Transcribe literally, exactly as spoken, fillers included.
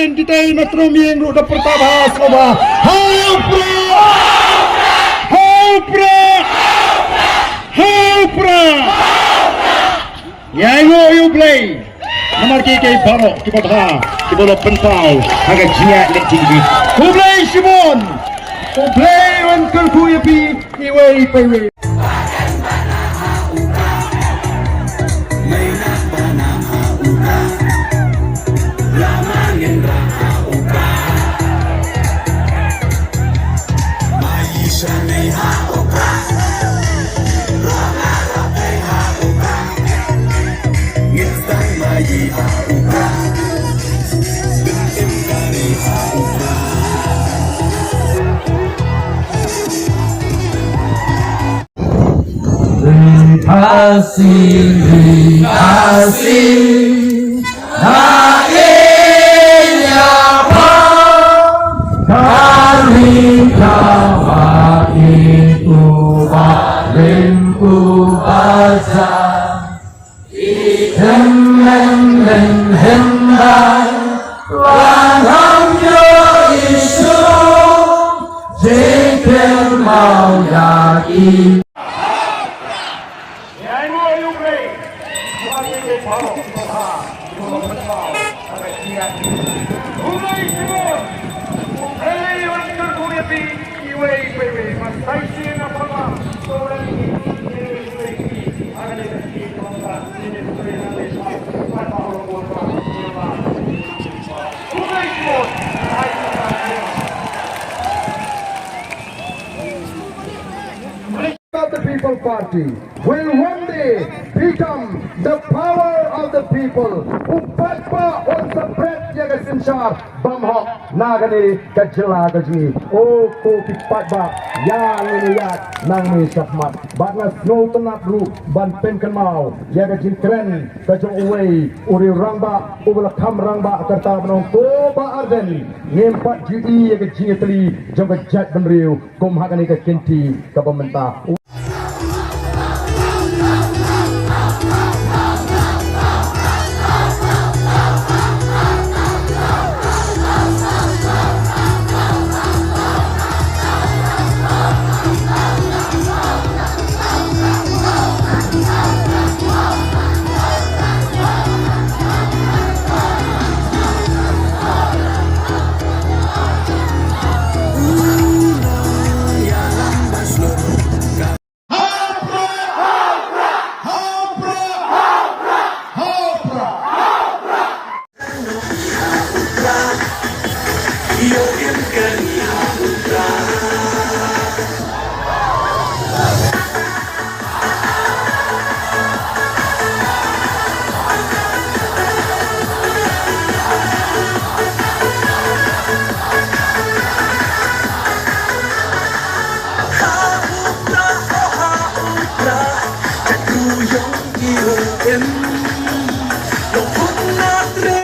Kita na trum ïing ruh da pyrta bha sngewbha. Ha u Prah! Ha u Prah! Ha u Prah! Ïa ïoh ïa u Blei. Namar ki ki baroh kiba bha kiba la pynpaw ha ka jingïaid lynti jong ngi. U Blei shibun. U Blei un kyrkhu ïa phi iwei pa iwei. Ri Khasi, ri Khasi, na India pa, ka ri ka ba in u ba rim u ba ja. Him men men him bai, wan ham yo Isu, jingkyrmen mau ya i. Of the People Party will one day become the power of the people. U paidbah un sa pret ïa ka synshar bymhok na kane ka jylla ka jong ngi. O ko ki paidbah, ïa ngin ïaid nangne shakhmat. Bad nga sngewtynnat ruh ban pynkynmaw ïa ka jingkren ka jong uwei u riew rangbah uba la kham rangbah, kata ban ong ko Bah Ardent, ngim pat ju i ïa ka jingïatylli jong ka jaitbynriew kum ha kane ka kynti kaba mynta.